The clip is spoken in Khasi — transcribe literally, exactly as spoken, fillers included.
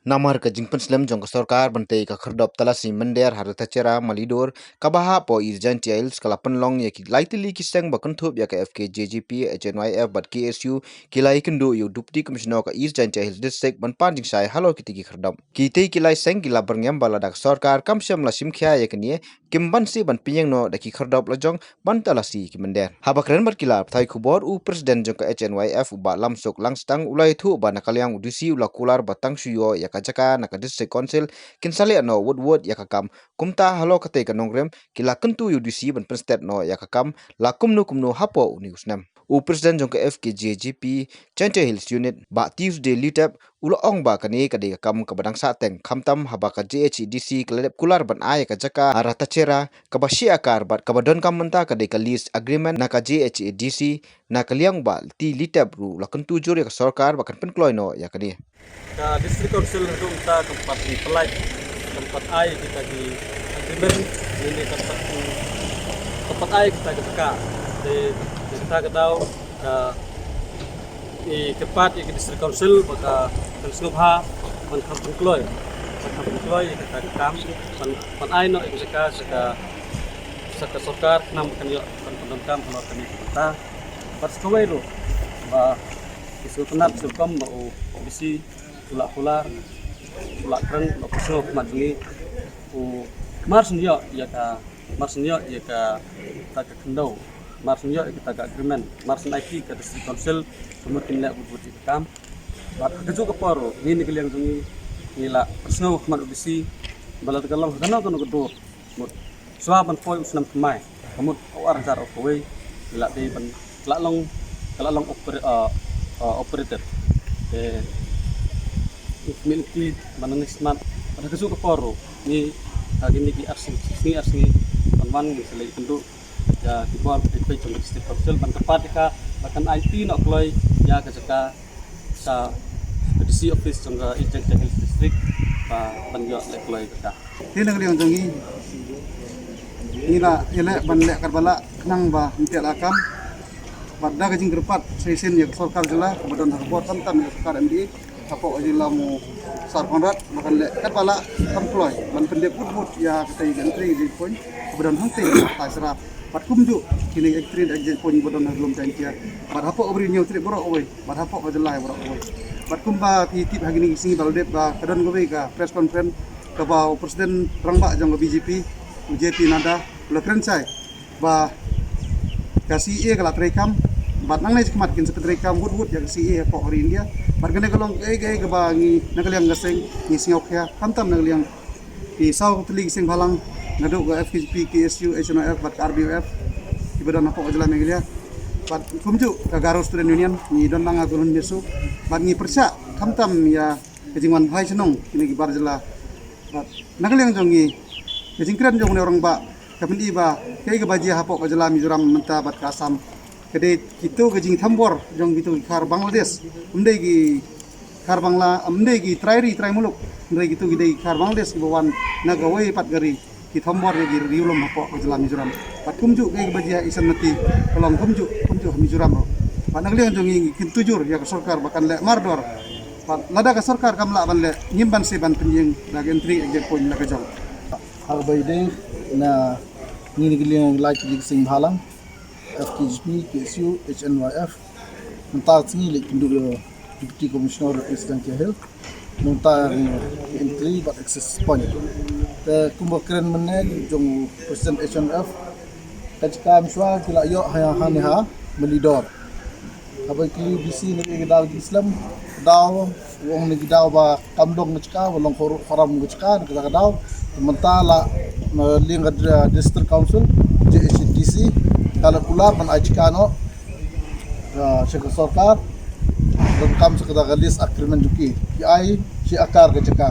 Namar ka jingpynslem jong ka sorkar ban tei ka khyrdop talasi mynder ha Ratasahara Malidoor kaba hap ha East Jaintia Hills ka la pynlong ïa ki lai tylli ki seng ba kynthup ïa ka F K J G P, H N Y F bad K S U ki la ïakynduh ïa u Deputy Commissioner ka East Jaintia Hills District ban pan jingshai halor kitei ki khyrdop. Kitei ki lai seng ki la byrngem ba lada ka sorkar kam shym la shim khia ïa kane kim banse ban pynïeng noh da ki khyrdop lajong ban talasi ki mynder. Haba kren bad ki lad pathai khubor, u President jong ka H N Y F u Bah Lamsuk Langstang u la ïathuh ba na ka liang u D C u la kular ba tang shu ïoh ïa ka jaka na ka District Council kin sa leh noh wut wut ïa ka kam. Kumta halor katei ka nongrim ki la kyntu ïa u D C ban pynstet noh ïa ka kam la kumno kumno hapoh une u snem. U President jong ka F K J G P Jaintia Hills Unit, Bah Tuesday Litep, u la ong ba kane ka dei ka kam kaba dang sahteng, khamtam haba ka J H A D C ka la dep kular ban ai ka jaka ha Ratasahara kaba shi akar bad kaba donkam mynta ka dei ka lease agreement na ka J H A D C. Na ka liang Bah T Litep ruh u la kyntu jur ïa ka sorkar ba kan pynkloi noh ïa kane. Ka District Council haduh mynta kam pat pynlait, kam pat ai kita ki agreement, ne kam pat, kam pat ai kita ki jaka. Te kita ka daw ka i kyrpad ïa ka District Council ba ka kan sngewbha ban kham pynkloi, ban kham pynkloi ïa kata ka kam, ban, ban ai noh ïa ka jaka sha ka, sha ka sorkar khnang ba kan ïoh, kan pyndonkam halor kane ka bynta. Bad sa kawei ruh ba ki sngewtynnat sngewkham ba u D C u la kular, u la kren, u la pynsngew khmat jong ngi, u mar shu ïoh ïa ka, mar shu ïoh ïa kata ka khyndew, mar shu ïoh ïa kata ka agreement, mar shu aiti ka District Council ka mut kin leh wut wut ïa ka kam. Bad ha kajuh ka por ruh ngi na ka liang jong ngi ngi la pynsngew khmat u D C ba lada ka long ha kano kano ka dur, mut shuwa ban poi u snem thymmai, ka mut u ar hajar arphew wei, ngi la dei ban, ka la long, ka la long oper-, uh, uh, operated. Te u khmih lynti ban nang smat, bad ha kajuh ka por ruh ngi ha kine ki ar sngi, sngi ar sngi ban wan ngi sa leit kynduh ïa ki bor ki pei jong ka District Council ban kyrpad ïa ka ba kan aiti noh kloi ïa ka jaka sha ka D C office jong ka East Jaintia Hills District ba ban ïoh leh kloi ïa ka. Te na ka liang jong ngi ngi la ïaleh ban leh katba lah khnang ba ym thiah la kam. Bad da ka jingkyrpad sa shisien ïa ka sorkar jylla kaba don ha ka bor tam tam ïa ka sorkar M D A, hapoh ka jingïalam u Sir Conrad ba kan leh katba lah kam kloi ban pyndep wut wut ïa katei ka entry exit point kaba don hangtei ha Ratasahara. Bad kumjuh kine ki entry exit point ba don ha Lum Jaintia, bad hapoh ka Bri Hynñiewtrep baroh kawei, bad hapoh ka jylla baroh kawei. Bad kumba phi tip ha kine ki sngi ba la dep ba ka don kawei ka press conference kaba u President Rangbah jong ka B J P u J P Nadda u la kren shai ba ka C A A ka la treikam, bad nangne shakhmat kin sa treikam wut wut ïa ka C A A hapoh ka ri India. Bad kane ka long kaei kaei kaba ngi na ka liang ka seng ngi sngewkhia, khamtam na ka liang ki saw tylli ki seng bhalang naduh ka F K J P, K S U, H N Y F bad ka R B Y F kiba don hapoh ka jylla Meghalaya. Bad kumjuh ka Garo Student Union ngi don lang ha Dulhunbiaso, bad ngi pyrshah khamtam ïa ka jingwan bhai shnong kine ki bar jylla. Bad na ka liang jong ngi ka jingkren jong une u rangbah ka pyni ba kaei kaba jia hapoh ka jylla Mizoram mynta bad ka Assam ka dei kito ka jingthombor jong kito ki khar Bangladesh. Ym dei ki khar Bangla, ym dei ki trai ri trai muluk, hynrei kito ki dei ki khar Bangladesh kiba wan na kawei pat ka ri ki thombor ïa ki riewlum hapoh ka jylla Mizoram. Bad kumjuh kaei kaba jia ha Isan Mati ka long kumjuh, kumjuh ha Mizoram ruh. Bad na ka liang jong ngi ngi kyntu jur ïa ka sorkar ba kan leh mardor. Bad lada ka sorkar kam lah ban leh, ngim banse ban pynïeng da ka entry exit point la ka jong. Ha kaba ïadei na ngi na ka liang lai tylli ki seng bhalang, F K J P, K S U, H N Y F, mynta ka sngi leit kynduh ïa u Deputy Commissioner of East Jaintia Hills nangta ka entry bad access point. Te kumba kren mynne jong u President H N Y F, ka jaka mashwa ki la ïoh ha, ha ne ha Malidoor. Haba ki D C ne ki daw ki slem, daw, u ong ne ki daw ba kam dong ka jaka, ba long khor-, khoram ka jaka, ne ka daw. Mynta la, na liang ka District Council, J H A D C, ka la kular ban ai jaka noh, ah, sha ka sorkar, donkam sha kata ka lease agreement jong ki, ki ai shi akar ka jaka.